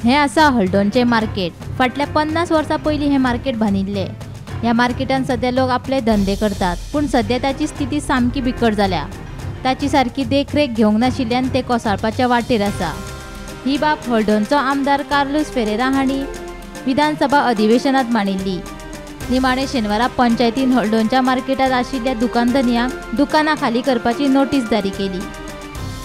हें आसा हळदोणचें मार्केट. फाटल्या 50 वर्सां पयलीं हें मार्केट बांदिल्लें. ह्या मार्केटान सद्या लोक आपले धंदे करतात, पूण सद्या ताची स्थिती सामकी बिकट जाल्या. ताची सारकी देखरेख घेवंक नाशिल्ल्यान तें कोसळपाच्या वाटेर आसा. ही बाब हळदोणचो आमदार कार्लूस फेरेरा हांणी विधानसभा अधिवेशनात मांडिल्ली. निमाणे शेनवारा पंचायतीन हळदोणच्या मार्केटात आशिल्ल्या दुकानधनयांक दुकानां खाली करपाची नोटीस जारी केली.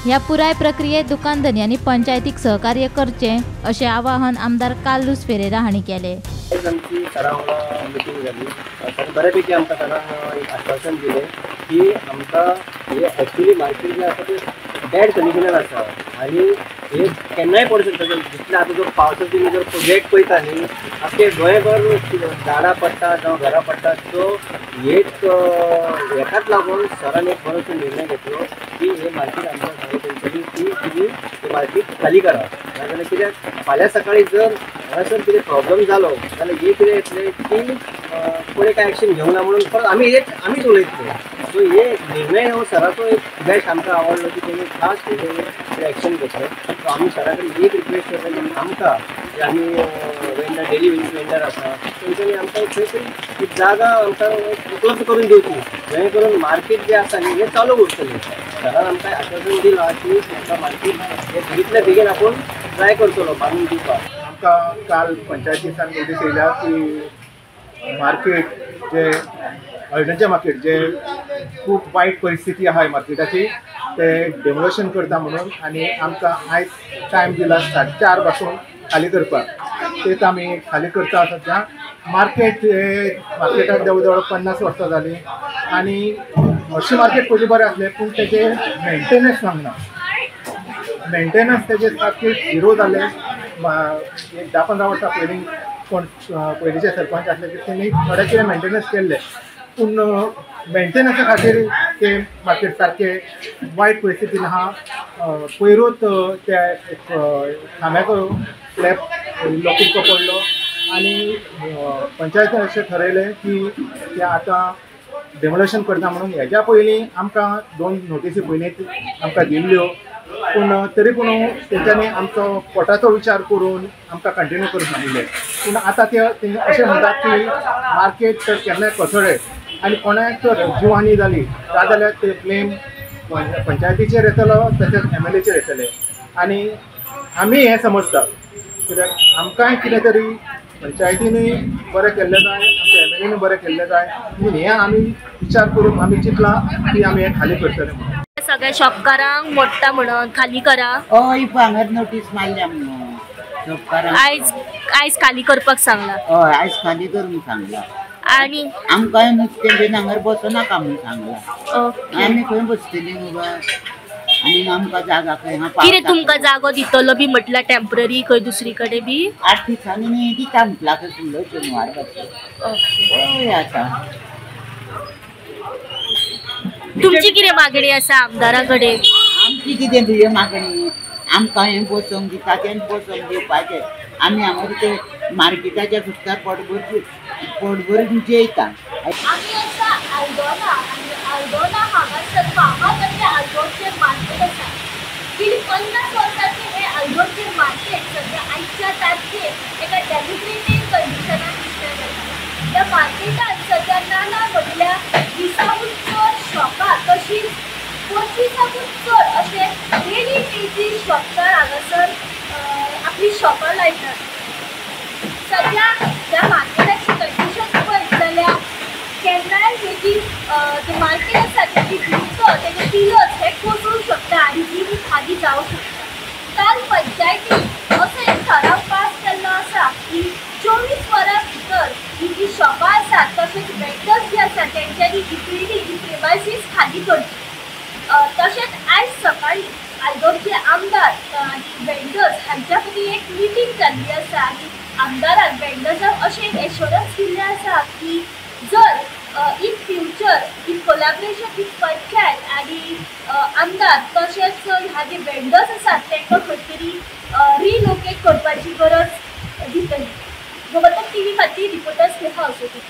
ह्या पुराय प्रक्रियेत दुकानधनयांनी पंचायतीक सहकार्य करचें अशें आवाहन आमदार कार्लूस फेरेरा हांणी केलें. आयज आमची सरा वांगडा मिटींग जाली. सर बऱ्यापैकी आमकां सरान एक आश्वासन दिलें की आमकां हे एक्चुली मार्केट जें आसा तें बॅड कंडिशनार आसा आनी हे केन्नाय पडूं शकता. जितले आतां जो पावसाचो तुमी जर प्रोजेक्ट पळयता न्ही, आख्खे गोंयभर झाडां पडटा जावं घरां पडटा. सो एक हेकाच लागून सरान एक बरोसो निर्णय घेतलो की हे मार्केट आमकां सांगलें तेंच्यांनी की तुमी हे मार्केट खाली करा. नाजाल्यार कित्याक फाल्यां सकाळीं जर हांगासर कितें प्रॉब्लम जालो जाल्यार हे कितें येतलें की कोणें कांय एक्शन घेवना म्हणून परत आमी एक आमीच उलयतले. सो हे निर्णय हो सराचो एक बेस्ट आमकां आवडलो की तेणी खास हेजेर एक्शन घेतलें. सो आमी सरा कडेन एक रिक्वेस्ट करता की आमकां जे आमी वेंडर डेली वेजीस वेंडर आसा तेंच्यांनी आमकां खंय तरी एक जागा आमकां उपलब्ध करून दिवची, जेणे करून मार्केट जें आसा न्ही हें चालू उरतलें. सरान आमकां आश्वासन दिलां की तुमकां मार्केट हें बेगींतल्या बेगीन आपूण ट्राय करतलो बांदून दिवपाक. आमकां काल पंचायतीसान नोटीस येयल्या की मार्केट जे हळदणचें मार्केट जे खूब वायट परिस्थिती आहा मार्केटाची ते डेमोलेशन करता म्हणून, आनी आमकां आयज टायम दिला 4:30 पासून खाली करपाक. तेच आमी खाली करता सद्या. मार्केट हे मार्केटाक जवळ जवळ 50 वर्सां जालीं आनी हरशीं मार्केट पयलीं बरें आसलें, पूण तेजें मेंटेनन्स जावंक ना. मेंटेनन्स तेजें सारकें झिरो जालें. एक 10-15 वर्सां पयलीं कोण पयलींचे सरपंच आसले तेणी थोडें कितें मेंटेनन्स केल्लें, पूण मेंटेनन्सा खातीर तें मार्केट सारकें वायट परिस्थितीन आहा. पयरूच त्या एक खांब्याचो स्लॅब लोकींक पडलो आनी पंचायतीन अशें थरयलें की ते आतां डेमोलेशन करता म्हणून. हेज्या पयलीं आमकां 2 नोटीसी पयलीं आमकां दिल्ल्यो, पूण तरी पूण तेंच्यांनी आमचो पोटाचो विचार करून आमकां कंटिन्यू करूंक सांगिल्लें. पूण आतां ते अशें म्हणटात की मार्केट तर केन्नाय कोसळ्ळें आनी कोणाक तर जीवहानी जाली जाल्यार ते ब्लेम पंचायतीचेर येतलो, तशेंच MLAचेर येतले. आनी आमी हें समजतात कित्याक आमकांय कितें तरी पंचायतीनूय बरें केल्लें जाय, आमच्या MLAनूय बरें केल्लें जाय, म्हणून हें आमी विचार करून आमी चिंतलां की आमी हें खाली करतले म्हणून. सगळ्या शॉपकारांक मोडटा म्हणून खाली करा. हय, हांगाच नोटीस मारल्या म्हणून शॉपकारांक आयज आयज खाली करपाक सांगला. हय, आयज खाली करूंक सांगला. आनी आमकांय नुस्तें बीन हांगार बसोनाका म्हणून सांगला. आमी खंय बसतली बाबा, आनी आमकां जागा खंय आहा. कितें तुमकां जागो दितलो बी म्हटल्यार टेम्पररी खंय दुसरी कडेन बी? 8 दिसांनी दिता म्हटलां फुडलो शेनवार पासून. हय, आतां तुमची कितें मागणी आसा आमदारा कडेन? आमची कितें तुजी मागणी, आमकां हें बसोवंक दिता तें बसोवंक दिवपाचें. आमी हांगा ते मार्केटाच्या सुद्दां पोटभर पोटभर जेयता. आमी आसा आल्दोना आनी आल्दोना हांगासर फामाद अशें आल्दोनचें मार्केट आसा. 50 वर्सांचें हें आल्दोनचें मार्केट सद्या आयच्या तारखेर एका डेलिब्रेटेड कंडिशनान दिसता जाता. ह्या मार्केटान सद्या ना ना म्हटल्यार 20 चड शॉपां तशींच 25 चड अशे डेली बेजीस शॉपकार हांगासर आपली शॉपां लायतात. सद्या ह्या मार्केटाची कंडिशन पळयत जाल्यार केन्नाय लेगीत ते मार्केट आसा तेजी भिंत तेजे पिलर्स हे कोसळूंक शकता आनी जी खाली जावंक शकता. काल पंचायतीन असो एक ठराव पास केल्लो आसा की 24 वरां भितर ही जी शॉपां आसात तशेंच वेंडर्स जे आसात तेंच्यांनी ही बिल्डींग ही प्रेमायसीस खाली करची. तशेंच आयज सकाळीं आल्दोणचे आमदार आनी वेंडर्स हांच्या मदीं एक मिटींग जाल्ली आसा आनी आमदारान वेंडर्सांक अशें एक एश्योरन्स दिल्लें आसा की जर in future in collaboration with panchayat आनी आमदार तशेंच ह्या जे वेंडर्स आसात तांकां खंय तरी रिलोकेट करपाची गरज दितली. गोमंतक TV खातीर रिपोर्टर स्नेहा असोती.